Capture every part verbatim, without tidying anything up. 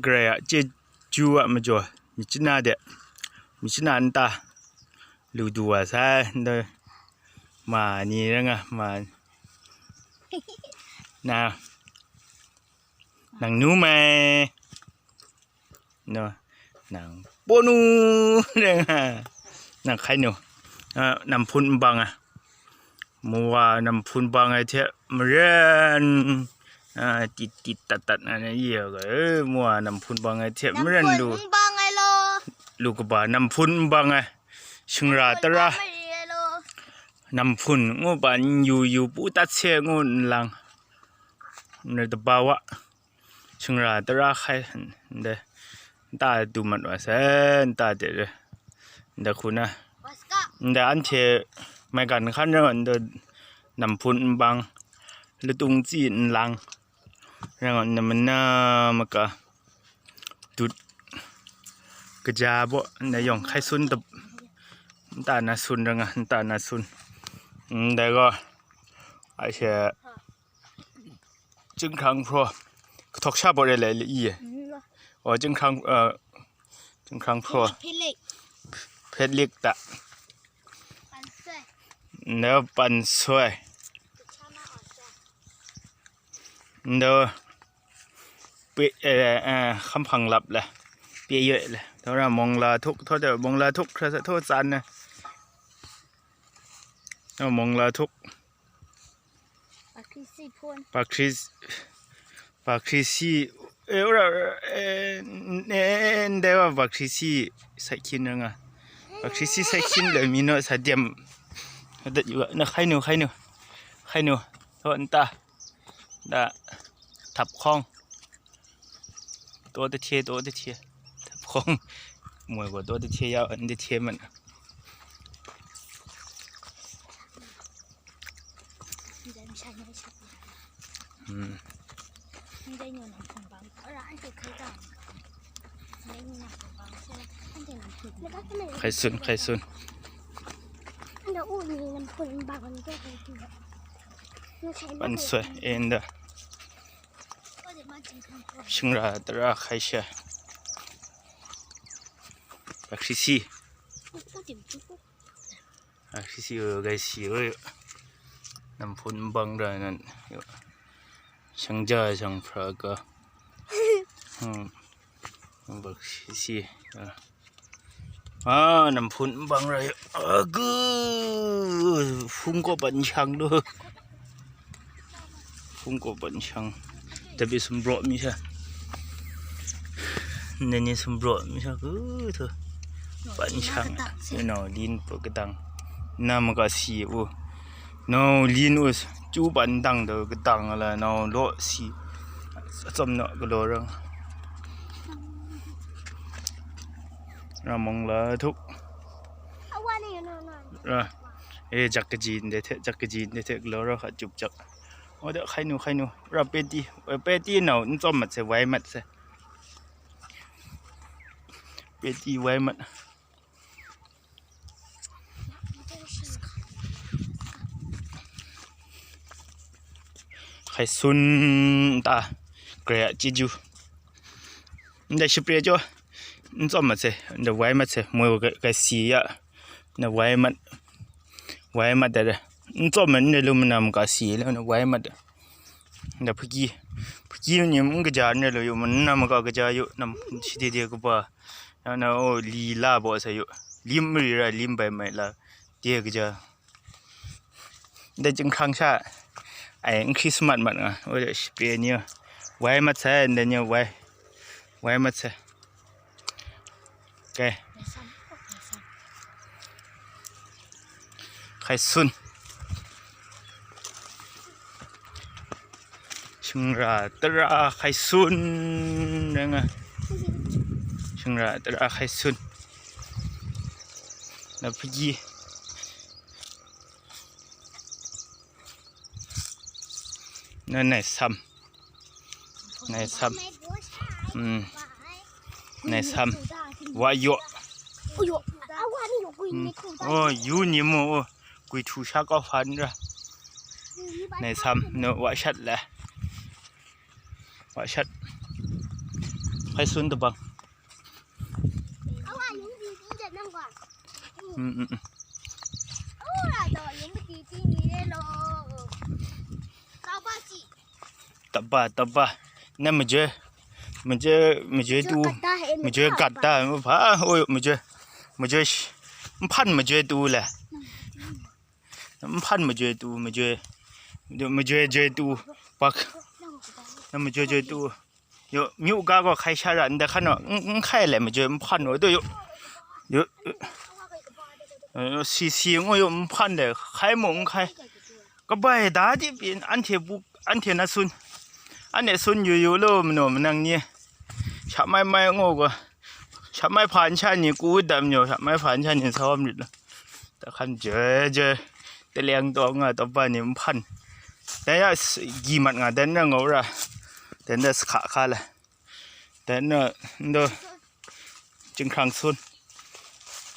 Karai a chyeju a majaw, myit chana de, myit chana nta lu du wa sai, ndai ma ni rai nga, ma na, nang nu mai, no, nang pawnu rai nga, nang hkai nu, a, nam hpun nbang a. Mawa nam hpun bang ai hte maren, a, tit tit tat tat na na ye ga, e, mawa nam hpun bang ai hte maren lu, bang ai lo. Lu kaba nam hpun bang ai, shingra tara, bang ai lo. Nam hpun ngu pa n yu yu pu tat se ngu nlang, n rai taba wa. Shingra tara hkai, ndai, nta du mat wa sai, nta de re, ndai hku na, ndai anhte maigan hkan rai ngan, ndai nam hpun nbang, latung tsi nlang, rai ngan, na mana maka, dut, kaja baw, ndai yawng hkai sun dap, nta na sun rai nga, nta na sun, ndai gaw, ai she, Jinghkrang hpraw, kahtawk sha baw re lai le i e. Mm, aw, jinghkrang, uh, jinghkrang hpraw. Phet lik. Phet lik ta. Pan soi. Ndo pan soi. Ndo pe, eh, eh, hkamhpang lap le. Pe yoi le. Thaw ra mawng la thuk, thaw de mawng la thuk, hkra sa thaw tsan ne. Thaw mawng la thuk. Pakri si phun. Pakri, pakri si, eh, ora, eh, n-, eh, ndai wa pakri si sai hkyin ra nga. Pakri si sai hkyin le mi no sa dem. Dat yu na hkai nu, hkai nu. Hkai nu. Thaw nta. Da. Thap hkawng. Taw dahte, taw dahte. Hpawng moi gaw taw dahte ya, n dahte man. Hmm. Hkai sun, hkai sun. Pan soi, eh, nda. Shingra tara hkai sha. Pakrisi. Pakrisi, o, gai si, o. Nam hpun nbang ra nan. Shang ja, shang pra ga. Hmm. Pakrisi, o. Ah, nam hpun nbang rai. Agu, hpung kaw ban shang lu. Hpung kaw ban shang. Tapi sumbraw mi sha. Nani sumbraw mi sha ku tu. Ban shang. You know, lin pu kadang. Na ma ka si u. No, lin u s-, chu ban dang do kadang la, no, lo si. Acom no galo rang. Ramong la thuk. Ra. E, jak kaji ndai hte, jak kaji ndai hte, galaw ra hka, jup jak. O, da, hkai nu, hkai nu. Ra, peti, peti nau, n tsawm mat se, wai mat se. Peti wai mat. Hkai sun ta, kre a chyeju. Ndai shapre jo, n tsawm mat se, ndai wai mat se, moi wa ga, ga si ya, ndai wai mat, wai mat da da. N tsawm mat, ndai lu manam ga si la, ndai wai mat da. Ndai hpaki, hpaki ni n kaja, ndai lu yu, manam ga kaja yu, nam shi de de kaba, na, na, o, li la baw sa yu, lim mari ra, lim bai mai la, de kaja. Ndai jinghkrang sha, ai, n Christmas mat nga, o, shi pe ni, wai mat sai, ndai ni, wai, wai mat sai. Ke. Hkai sun. Shingra tara hkai sun, rai nga. Shingra tara hkai sun. Na pagi. Na nai sam. Nai sam. Hmm. Nai sam. Wa yo. Hmm. Oh, yu ni mo, oh. Gwi htu sha kau hpan ra. Nai sam, no, wa shat la. Wa shat. Hkaisun dabang. Mm, mm, mm. Taba, taba. Na maje, maje, maje tu, maje gat ta, hpa, oi, maje, maje, mphan maje tu le. Mphan maje tu, maje, maje je tu, pak. Na maje je tu. Yo, myu ga gaw hkai sha ra, nda hkan naw, n, n hkai le maje mphan naw, do yo. Yo, yo, si, si ngu yo mphan le, hkai mung n hkai. Kabai da di pyi, anhte bu, anhte na sun. Anhte sun yu yu lo, mano manang ni. Sha mai mai ngu ga. Sha mai hpa n sha ni ku dam yo, sha mai hpa n sha ni sa wam rit lo. Da hkan je, je. Teleng tawng nga, tawpa ni mphan. Dan ya s-, gi mat nga, dan na ngau ra. Dan da skha hka la. Dan na, ndo, jinghkrang sun.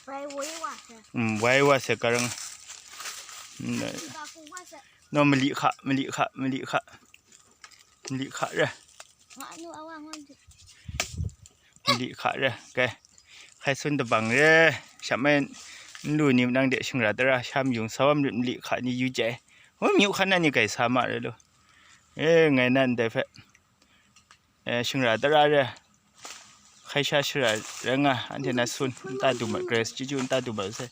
Wai wai wa se. Mm, wai wa se karang. Mm, no, mali hka, mali hka, mali hka. Mali hka re. Nga nu awa ngon. Mali hka re. Kai. Hkaisun dabang re. Sha mai n lu ni nang de shingra tara, sha myung sa wam rit mali hka ni yu jai. Hoi myu hkan na ni kai sa ma re lo. E, ngai nan dai hpe. E, shingra tara re. Hkai sha shara re nga, anhte na sun, nta du mat, Grace, chyeju nta du mat sai.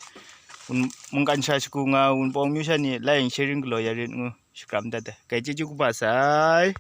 Wun, mungkan sha shagu nga, Wunpawng myu sha ni, like and sharing galaw ya rit ngu, shakram dat de. Kai chyeju kaba sai.